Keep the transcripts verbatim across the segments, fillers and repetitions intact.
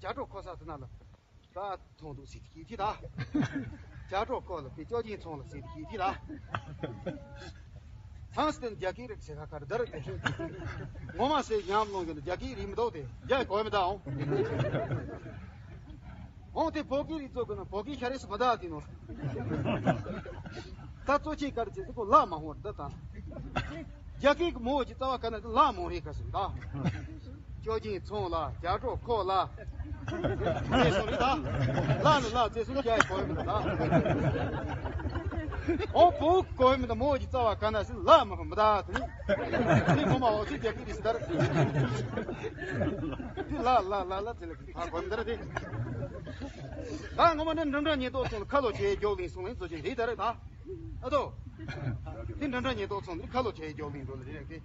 ཇ་གྲོགས་ཁོ་ས་དེ་ན་ལ། ད་མཐོང་འདུག་ཟེར་དེ་ཤེས་ཀྱི་ད། ཇ་གྲོགས་ཁོ་ལ་དེ་ཅོ་ཅིང་ཚོང་ལ་ཟེར་དེ་ཤེས་ཀྱི་ད། ཚང་སྟེ་རྒྱ་སྐད་རིགས་ཟེར་ཁ་ཁར་དར་དེ། ངོ་མ་ཟེར་ཡང་ལོང་གི་རྒྱ་སྐད་རིགས་མི་འདུག་དེ་རྒྱ་གོ་མི་ད་འོང་། འོང་དེ་བོད་སྐད་རིགས་ཚོ་གི་ན་བོད་སྐད་ཤ་རེས་སུ་མི་ད་དེ་ནོ། ད་གཙོ་ཆེ་གར་ཆེ་དེ་ཁོ་ལ་མ་ཧོར་ད་ད། རྒྱ་སྐད་ཀྱི་མོ་ཅི་རྩ་བ་ཁ་ན་ལ་མོ་རེ་ཁ་སུ་ད། ཅོ་ཅིང་ཚོང་ལ་ཇ་གྲོགས་ཁོ་ལ། ཚེ་སོང་རེད་ད། ལ་ལ་ལ་ཚེ་སོང་རྒྱ་ཡི་གོ་མི་ད། ཨོ་བོ་གོ་མི་ད་མོ་ཅི་རྩ་བ་ཁ་ན་སི་ལ་མ་ཧོ་མི་ད་དེ་ནི། དེ་ངོ་མ་འོ་ཚིག་རྒྱ་སྐད་རེད་ཟེར་ད། དེ་ལ་ལ་ལ་ལ་དེ་ལ་ཕ་གོ་མི་ད་ར་དེ། ད་ངོ་མ་ནི་འགྲིམ་འགྲམ་ཉེན་རྟོག་ཚོང་ལ་ཁ་ལོ་ཆེ་རྒྱོག་ལིང་སོང་ལིང་ཚོ་ཆེ་རེད་ད་ར་ད། ཨ་ཏོ། དེ་འདྲ་འདྲ་ཉེན་རྟོག་ཚང་འདིར་ཁ་ལོ་ཆེ་རྒྱོག་ལིང་འགྲོ་ལ་རེད་དེ།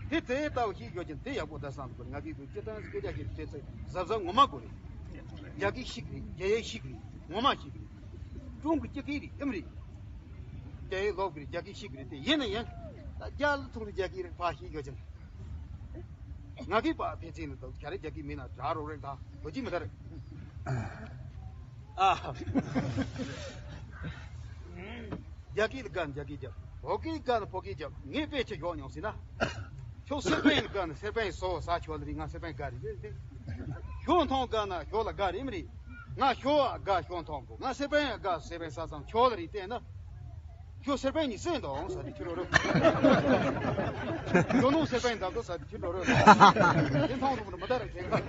དེ་དེ་ལྟ་བུ་ཞིག་ཡོད་ཀྱང་དེ་ཡག་པོ་ད་བསམ་འདུག་ང་གིས་དུས་སྤྱི་བཏང་སྐད་ཆ་ཞིག་དེ་ཚོ་གཟབ་གཟབ་ངོ་མ་དགོས་རེད། རྒྱ་སྐད་ཤིག་རེད། རྒྱ་ཡིག་ཤིག་རེད། ངོ་མ་ཤིག་རེད། ཀྲུང་གི་སྤྱི་སྐད་རེད། ཨེམ་རེད། རྒྱ་ཡིག་ལོག་གི་རེད། རྒྱ་སྐད་ཤིག་རེད། དེ་ཡིན་ན་ཡང་ད་རྒྱ་ལ་ཐུག་ནས་རྒྱ་སྐད་རིགས་ཕ་ཞིག་ཡོད་ཀྱང་། ང་གིས་པ་ཕན་ཚུན་ལ་དུ་ག་རེ་རྒྱ་སྐད་མིན་ན་དྲ་རོགས་རེད་ད་དོ་ཅི་མི་ད་རེད། ཨ། རྒྱ་སྐད་ལ་དགའ་ན་རྒྱ་སྐད་རྒྱབ། བོད་སྐད་ལ་དགའ་ན་བོད་སྐད་རྒྱབ། ངས་དཔེ་ཆ་ཞོག་མྱོང་ཟིན་ན། ཁྱོད་སེར་པན་ལ་དགའ་ན་སེར་པན་བཟོ་ས་ཁྱོད་ལ་རིང་ང་སེར་པན་དགའ་རེད་ཟེར་ཏེ། ཞོ་མཐོང་དགའ་ན་ཞོ་ལ་དགའ་རེད་མི་རེད། ང་ཞོ་ཨ་དགའ་ཞོ་མཐོང་གོ་ང་སེར་པན་ཨ་དགའ་སེར་པན་ས་ཙང་ཁྱོད་ལ་རིང་བལྟས་ན། ཁྱོད་སེར་པན་ཉིད་སེ་འདོང་ས་དེ་ཁྱོད་རོ་རོ། ཁྱོད་ནོ་སེར་པན་འདང་དོ་ས་དེ་ཁྱོད་རོ་རོ། དེ་མཐོང་རུ་མི་མ་ད་ར་ཁྱེད་ཁ།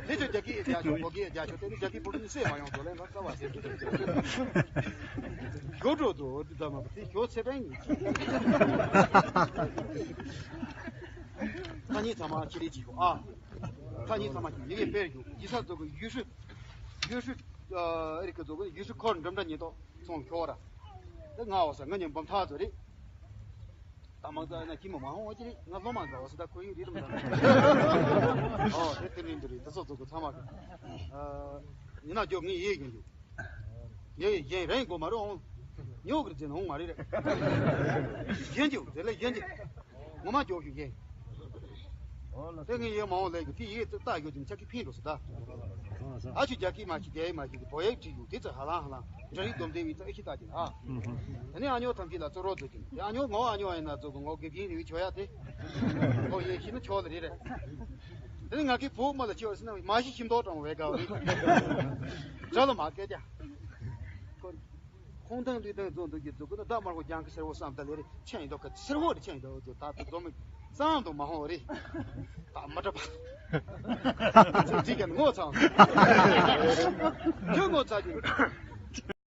དེ་ཚོ་རྒྱ་སྐད་རྒྱ་ཆོ་བོད་སྐད་རྒྱ་ཆོ་དེ་ནི་རྒྱ་སྐད་བོད་ཉིད་སེ་མ་ཡོང་དོ་ལེན་ལ་རྩ་བ་ཟེར་གྱི་ཞོ་འགྲོ་དོ་དེ་ད་མ་དེ་ཁྱོད་སེར་པན་ཉིད། ཐ་སྙད་ཚང་མ་ཁྱེད་རེ་ཅིག་ཨ། ཐ་སྙད་ཚང་མ་ཁྱེད་ཡིན་པའི་དཔེར་བརྗོད་ཡིག་ཚགས་ཚོ་གི་ཡུལ་ཤུལ། ཡུལ་ཤུལ། ཨ་རི་ཀ་ཚོ་གི་ཡུལ་ཤུལ་འཁོར་འགྲིམ་འདྲ་ཉེན་རྟོག་ཚོང་ཁྱོ་ར། དེ་ང་འོ་ས་ང་ཉིན་འབུམ་ཐག་ཚོ་རེད། ད་མང་ཚ་ན་ཁྱི་མོ་མ་ཧོང་བ་ཅི་རེད། ང་སློབ་མ་འདྲ་བ་སི་ད་ཁོ་ཡིན་རེད་དམ་ད། ཨོ་དེ་དེ་རིང་འདི་རེད། དེ་ཚོ་ཚོ་གི་ཚང་མ་གི། ཨ་ཡིན་ན་ཇོ་ངས་ཡིད་ཡིན་རྒྱུ། ངས་ཡིན་རེད་མགོ་མ་རུ་ཧོང་། ཉོ་གི་རེད་ཟེར་ན་ཧོང་མ་རེད་རེད། ཡིན་རྒྱུ་དེ་ལས་ཡིན་རྒྱུ། ངོ་མ་ཇོ་ཞུ་ཡིན། དེ་ངས་ཡིན་མ་ཧོང་ལས་གི་དེ་ཡིད་ཙི་ལྟ་ཡོད་ཀྱི་ཆ་གི་ཕིན་འགྲོ་སི་ད། ཨ་ཆུ་རྒྱ་སྐད་མ་ཤེས་རྒྱ་ཡིག་མ་ཤེས་ཀྱི་བོད་ཡིག་བྲིས་ཡོད་དེ་ཚོ་ཧ་ལང་ཧ་ལང་འདྲ་ཡིག་སྡོམ་དེ་བའི་ཚོ་ཨེ་ཤི་ལྟ་གྱི་ཨ། དེ་ནས་ཨ་ཉོ་ཐམས་ཅད་ལ་གཙོ་རོགས་མཛད་ཀྱི་དེ་ཨ་ཉོ་ངོ་ཨ་ཉོ་ཡིན་ན་ཚོ་གི་ངོ་དགེ་རྒན་རེ་བའི་ཆོ་ཡ་དེ། ཁོ་ཡེ་ཤི་ན་ཆོ་ལ་རེ་རེ། དེ་ནས་ང་གི་བུ་མོ་ལ་ཆེ་བ་སི་ན་མ་ཤི་ཤི་མདོག་དྲང་བའི་དགའ་བའི། དགྲ་ལ་མ་སྐད་རྒྱ། ཁོ། ཁོང་དང་ལུས་དང་རྫོང་དུ་གྱུར་འདུག་ཀུན་ད་མར་ཁོ་རྒྱང་གི་སེར་བོ་བསམ་ད་ལེ་རེ་ཆེན་འདུག་གི་སེར་བོ་རེ་ཆེན་འདུག་ད་ད་རྫོང་མི་གཙང་དུ་མ་ཧོང་རེ་ད་མ་གྲབ་པ་ཅིག་ཅིག་གི་ངོ་ཚ་ཁྱོད་ངོ་ཚ་གི